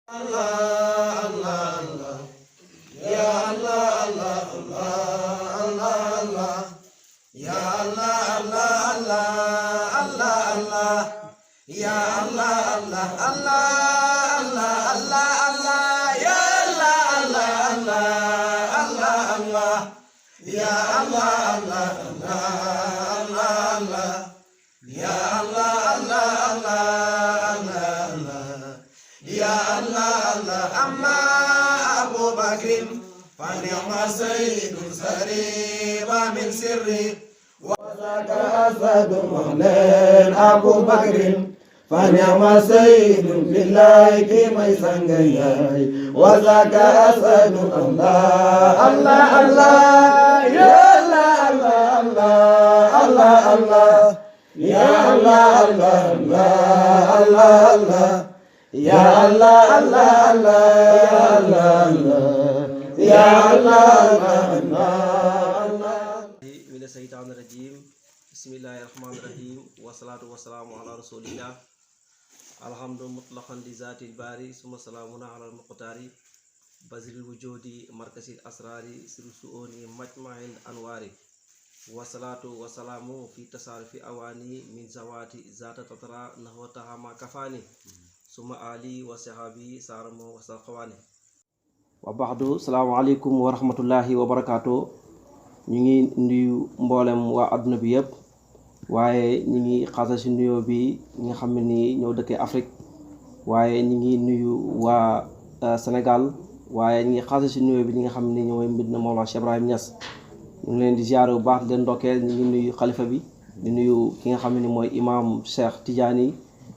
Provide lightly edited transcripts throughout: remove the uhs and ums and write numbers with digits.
Allah Allah Allah ya Allah Allah Allah Allah ya Allah Allah Allah Allah Allah ya Allah Allah Allah Allah Allah Allah ya Allah Allah Allah Allah Allah ya Allah Allah Allah Allah ya Allah Allah Allah ya Allah Allah amma Abu Bakr فنعم سيد سريبا من سري وذاك أسد مولين أبو بكر فنعم سيد بالله كما يسنجي وذاك أسد الله الله الله يا الله الله الله الله يا الله الله الله الله يا الله الله الله يا الله من الشيطان الرجيم بسم الله الرحمن الرحيم والصلاة والسلام على رسول الله الحمد مطلقا لذات الباري ثم سلامنا على المقتار بذل الوجود مركز الأسرار سر السؤون مجمع الأنوار والصلاة والسلام في تصارف أواني من زوات ذات تطرى نهوتها ما كفاني ثم آلي وصحابي سارمو وساقواني wa baxdu salaamaaleykum wa rahmatullahi wa barakaatu ñu ngi nuyu mboolem waa adduna bi yëpp waaye ñu ngi xaasal si nuyoo bi ñi nga xam ne ni ñoo dëkkee Afrique waaye ñu ngi nuyu waa Sénégal waaye ñu ngi xaasal si nuyoo bi ñi nga xam ne ni ñooy Medina Mawlana Cheikh Ibrahim Niass ñu ngi leen di ziare bu baax di leen ndokkeel ñu ngi nuyu xalifa bi di nuyu ki nga xam ne ni mooy imam Cheikh Tidiane yi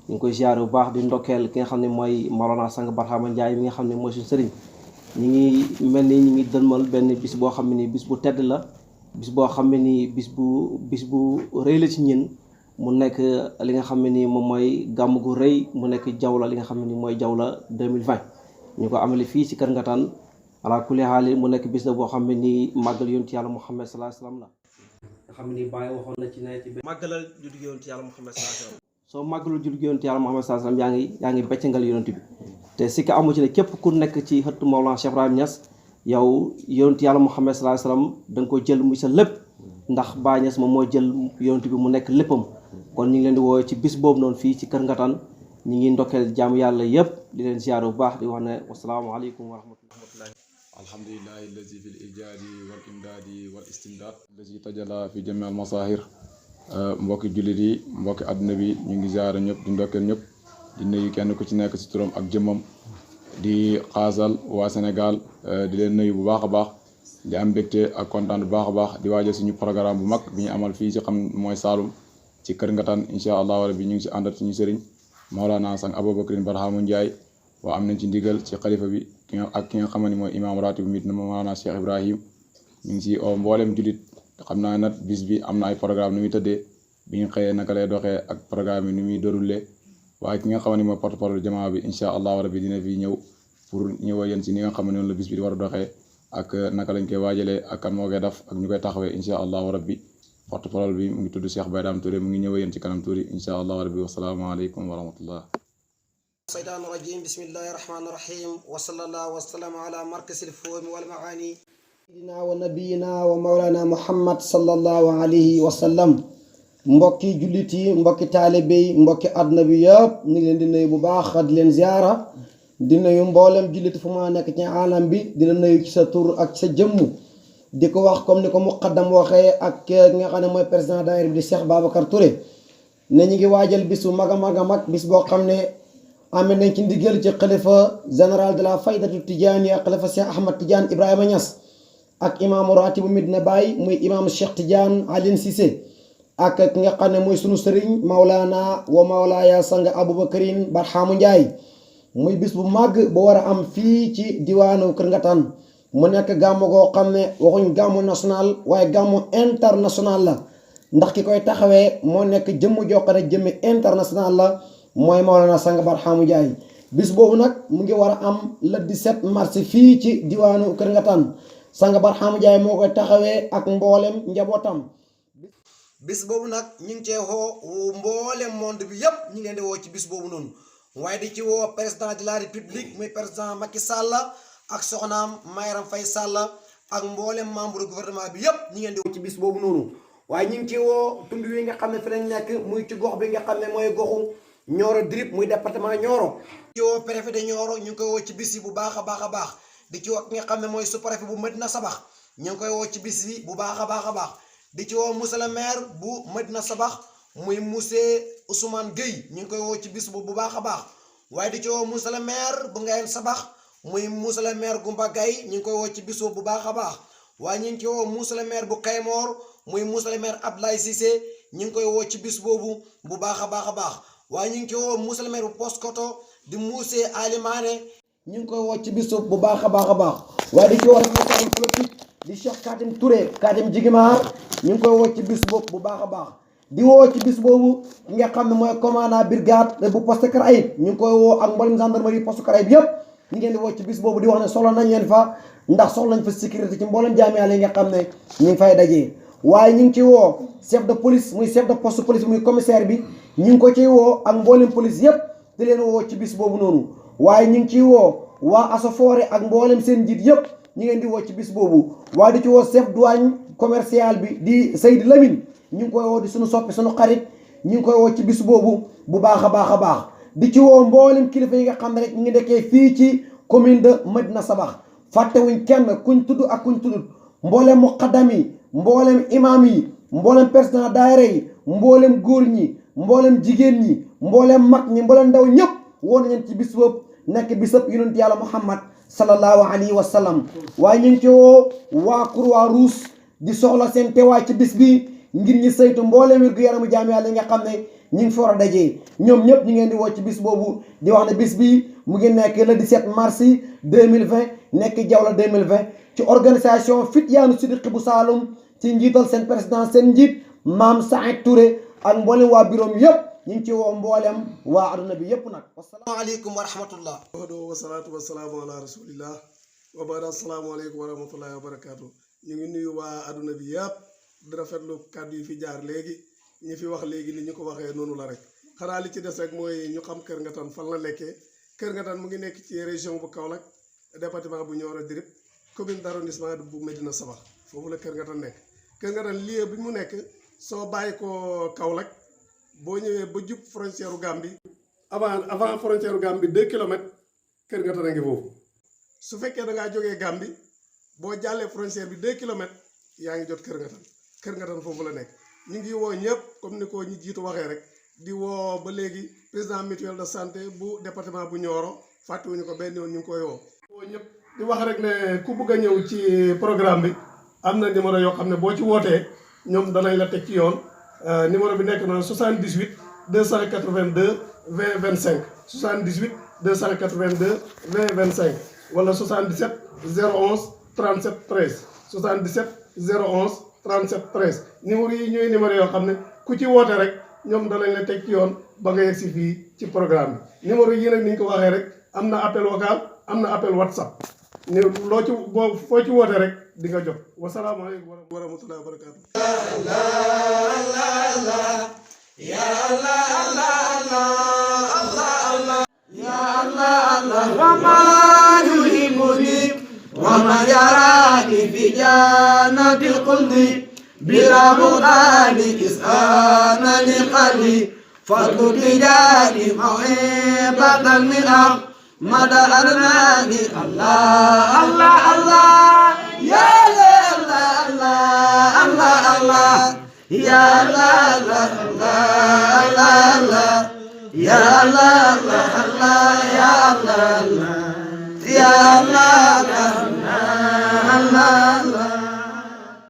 ñu ngi koy ziare bu baax di ndokkeel ki nga xam ne mooy Mawlana Sang Barhama Ndiaye mi nga xam ne mooy suñu sëriñ ñi ngi mel ni ñi ngi dënmal benn bis boo xam ne ni bis bu tedd la bis boo xam ne ni bis bu rëy la ci ñin mu nekk li nga xam ne ni moom mooy gàmm gu rëy mu nekk jawla li nga xam ne ni mooy jawla 2020 ñu ko amale fii ci Kër Ngataan ala kulli haal mu nekk bis la boo xam ne ni màggal yonent yàlla Muhammad sallallahu alayhi wasallam la nga xam ne ni Baye waxoon na ci ne ci màggalal juddu yonent yàlla Muhammad sallallahu alayhi wasallam soo màggalul juddu yonent yàlla Muhammad sallallahu alayhi wasallam yaa ngi beccangal yonent bi te si ka amu ci ne képp ku nekk ci xëttu Mawlana Cheikh Ibrahim Niass yow yonent yàlla Muhammad sallallahu alayhi wasallam da nga ko jël muy sa lépp ndax Baye Niass moom moo jël yonent bi mu nekk léppam kon ñu ngi leen di woowe ci bis boobu noonu fii ci Kër Ngataan ñu ngi ndokkeel jaamu yàlla yëpp di leen ziyaar bu baax di wax ne wasalaamaaleykum wa rahmatullahi alhamdulillahi allazi fil ijaadi wal imdaadi wal istimdaad allazi tajala fi jami al masahir mbokki jullit yi mbokki àdduna bi ñu ngi ziyaar ñëpp di ndokkeel ñëpp di nuyu kenn ku ci nekk ci turam ak jëmmam di xaasal waa Sénégal di leen nuyu bu baax a baax di am mbégte ak kontaan bu baax a baax di waajal suñu programme bu mag bi ñu amal fii ci xam mooy Saloum ci Kër Ngataan incha allahu rabbi ñu ngi ci àndat suñu sëriñ Mawlana Sang Aboubacrin Barhama Ndiaye waa am nañ ci ndigal ci xalifa bi ak ki nga xam ne mooy imam ratib mit na Mawlana Cheikh Ibrahim ñu ngi ci mboolem jullit xam naa nag bis bi am na ay programme nu muy tëddee bi ñu xëyee naka lay doxee ak programme yi nu muy déroulé waaye ki nga xam ne mooy porte-parole jamaa bi incha allahu rabbi dina fi ñëw pour ñëw yéen ci ni nga xam ne noonu la bis bi di war a doxee ak naka lañ koy waajalee ak kan moo koy def ak ñu koy taxawee incha allahu rabbi porte-parole bi mu ngi tudd Cheikh Baydam Touré mu ngi ñëw yéen ci kanam tuuri incha allahu rabbi wasalaamaaleykum wa rahmatullah الشيطان الرجيم بسم الله الرحمن الرحيم وصلى الله وسلم على مركز الفهم والمعاني سيدنا ونبينا ومولانا محمد صلى الله عليه وسلم mbokki jullit yi mbokki taalibe yi mbokki àdduna bi yëpp ñu ngi leen di nuyu bu baax di leen ziara di nuyu mboolem jullit fu ma nekk ci alam bi dina nuyu ci sa tur ak sa jëmm di ko wax comme ni ko muqaddam waxee ak ki nga xam ne mooy président daayira bi di Cheikh Babacar Touré ne ñu ngi waajal bis bu mag a mag a mag bis boo xam ne amee nañ ci ndigal ci xalifa général de la faydatu Tijaaniya xalifa Cheikh Ahmad Tidiane Ibrahima Niass ak imaamu ratibu Medina Baye muy imam Cheikh Tidiane Aline Cissé ak ki nga xam ne mooy sunu sëriñ Maulana wa Maulaya Sang Aboubacrin Barhama Ndiaye muy bis bu màgg bu war a am fii ci diwaanu Kër Ngataan mu nekk gàmmu goo xam ne waxuñ gàmmu national waaye gàmmu international la ndax ki koy taxawee moo nekk jëmm jokkane jëmmi international la mooy Maulana Sang Barhama Ndiaye bis boobu nag mu ngi war a am le 17 mars fii ci diwaanu Kër Ngataan Sang Barhama Ndiaye moo koy taxawee ak mboolem njabootam. bis boobu nag ñu ngi cee woo mboolem monde bi yëpp ñu ngi leen di woo ci bis boobu noonu waaye di ci woo président de la république muy président Macky Sall ak soxnaam Mayram Faye Sall ak mboolem membre gouvernement bi yépp ñi ngeen di woo ci bis boobu noonu. waaye ñu ngi ci woo tund wi nga xam ne fi lañ nekk muy ci gox bi nga xam ne mooy goxu Nioro Drip muy département Nioro. ci woo préfet de Nioro ñu ngi koy woo ci bis yi bu baax a baax a baax di ci woo ki nga xam ne mooy sous-préfet bu Medina Sabax ñu ngi koy woo ci bis bi bu baax a baax a baax di ci woo monsieur le maire bu Medina Sabax muy monsieur Ousmane Gueye ñu ngi koy woo ci bis bu baax a baax waaye di ci woo monsieur le maire bu Ngayeen Sabax muy monsieur le maire Goumba Gaye ñu ngi koy woo ci bis bu baax a baax waaye ñu ngi ci woo monsieur le maire bu Kaymoor muy monsieur le maire Abdoulaye Cissé ñu ngi koy woo ci bis boobu bu baax a baax a baax waaye ñu ngi ci woo monsieur le maire bu Paoskoto di monsieur Alimane ñu ngi koy woo ci bis bu baax a baax a baax waaye di ci woo responsable politique di Cheikh Katim Touré Katim Jigimar ñu ngi koy woo ci bis boobu bu baax a baax di woo ci bis boobu ki nga xam ne mooy commandant brigade bu poste Kër Ayib ñu ngi koy woo ak mboolem gendarmerie poste Kër Ayib yëpp ñu ngeen di woo ci bis boobu di wax ne soxla nañ leen fa ndax soxla nañ fa sécurité ci mboolem jaamiyaale yi nga xam ne ñu ngi fay dajee waaye ñu ngi ci woo chef de police muy chef de poste police muy commissaire bi ñu ngi ko ciy woo ak mboolem police yëpp di leen woo ci bis boobu noonu waaye ñu ngi ciy woo waa Asofoore ak mboolem seen njiit yëpp ñu ngeen di woo ci bis boobu waaye di ci woo chef douane commercial bi di Seydou Lamine ñu ngi koy woo di suñu soppi suñu xarit ñu ngi koy woo ci bis boobu bu baax a baax a baax di ci woo mboolem kilifa yi nga xam ne rek ñu ngi nekkee fii ci commune de Medina Sabax fàttewuñ kenn kuñ tudd ak kuñ tudd mboolem muqaddam yi mboolem imam yi mboolem président daayira yi mboolem góor ñi mboolem jigéen ñi mboolem mag ñi mboolem ndaw ñëpp woo nañ ci bis boobu nekk bisab yonent yàlla Muhammad sallallahu alayhi wa sallam waaye ñu ngi ci woo waa Croix-Rouge di soxla seen teewaay ci bis bi ngir ñi saytu mboolem wér gu yaramu jaam yàlla yi nga xam ne ñu ngi fi war a dajee ñoom ñëpp ñu ngeen di woo ci bis boobu di wax ne bis bi mu ngi nekk le 17 mars 2020 nekk Jawla 2020 ci organisation Fityaanu Siddiqi bu Saalum ci njiital seen président seen njiit Maam Saïd Touré ak mboolem waa bureau mi yëpp ñu ngi ci woo mboolem waa aduna bi yëpp nag. wasalaamaaleykum wa rahmatullah. wasalaatu wasalaamu ala rasulillah wa baada asalaamaaleykum wa rahmatullahi wa barakaatu. ñu ngi nuyu waa aduna bi yëpp di rafetlu kàddu yi fi jaar léegi ñi fi wax léegi ni ñu ko waxee noonu la rek xanaa li ci des rek mooy ñu xam Kër Ngatan fan la nekkee Kër Ngatan mu ngi nekk ci région bu Kaolack département bu Nioro Drip commune d'arrondissement bu Medina Sabax foofu la Kër Ngatan nekk. Kër Ngatan lieu bi mu nekk soo bàyyi ko Kaolack boo ñëwee ba jub frontière u Gambie avant frontière u Gambie 2 kilomètres Kër Ngatan a ngi foofu su fekkee da ngaa jógee Gambie boo jàllee frontière bi 2 kilomètres yaa ngi jot Kër Ngatan Kër Ngatan foofu la nekk. ñu ngi woo ñëpp comme ni ko ñi jiitu waxee rek di woo ba léegi président mutuelle de santé bu département bu Nioro fàttewuñu ko benn yoon ñu ngi koy woo ñëpp di wax rek ne ku bugg a ñëw ci programme bi am na numéro yoo xam ne boo ci wootee ñoom danañ la teg ci yoon numéro bi nekk na 78 282 20 25 78 282 20 25 wala 77 011 37 13 77 011 37 13 numéro yi ñooy numéro yoo xam ne ku ci woote rek ñoom danañ la teg ci yoon ba nga yegsi fii ci programme bi numéro yi nag ni ñu ko waxee rek am na appel vocal am na appel whatsapp ni loo ci boo foo ci woote rek di nga jot wasalaamaaleykum wa rahmatullahi wa barakaatu. ومن يراني في جنة الخلد بلا مغال إسآن لقلبي فلتجاني موهبة من مدى أرناني الله الله الله يا الله الله الله الله يا الله الله الله الله يا الله الله يا الله يا الله الله الله